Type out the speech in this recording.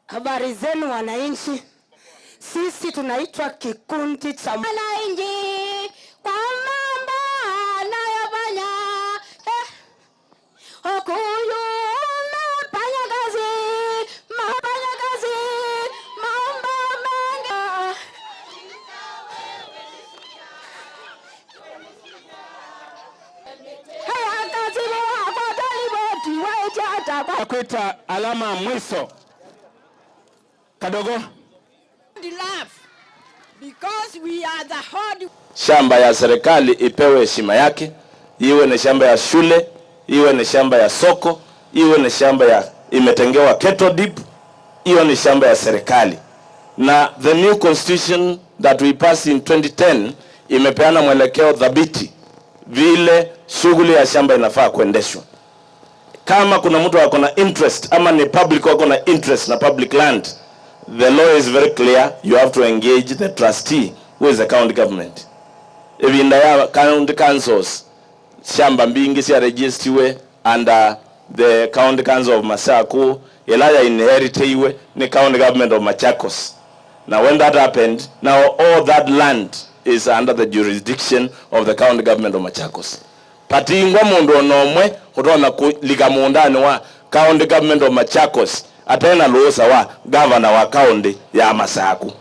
Habari zenu wananchi, sisi tunaitwa kikundi cha wananchi kwa mambo anayofanya. Okuyu unafanya kazi, mafanya kazi, mambo mengi. Haya kazi wa Kwita alama mwiso kadogo. Because we are the hard. Shamba ya serikali ipewe heshima yake, iwe ni shamba ya shule, iwe ni shamba ya soko, iwe ni shamba ya imetengewa cattle dip, hiyo ni shamba ya serikali. Na the new constitution that we passed in 2010 imepeana mwelekeo thabiti vile shughuli ya shamba inafaa kuendeshwa. Kama kuna mtu ako na interest ama ni public wako na interest na public land, the law is very clear, you have to engage the trustee who is the county government. Ibinda ya county councils shamba mbingi sia registiwe under the county council of Masaku, ila ya inheritiwe ni county government of Machakos. Now when that happened, now all that land is under the jurisdiction of the county government of Machakos. Patingwa mundu onomwe kutona kulika mundani wa county government of Machakos atena luhusa wa governor wa county ya Masaku.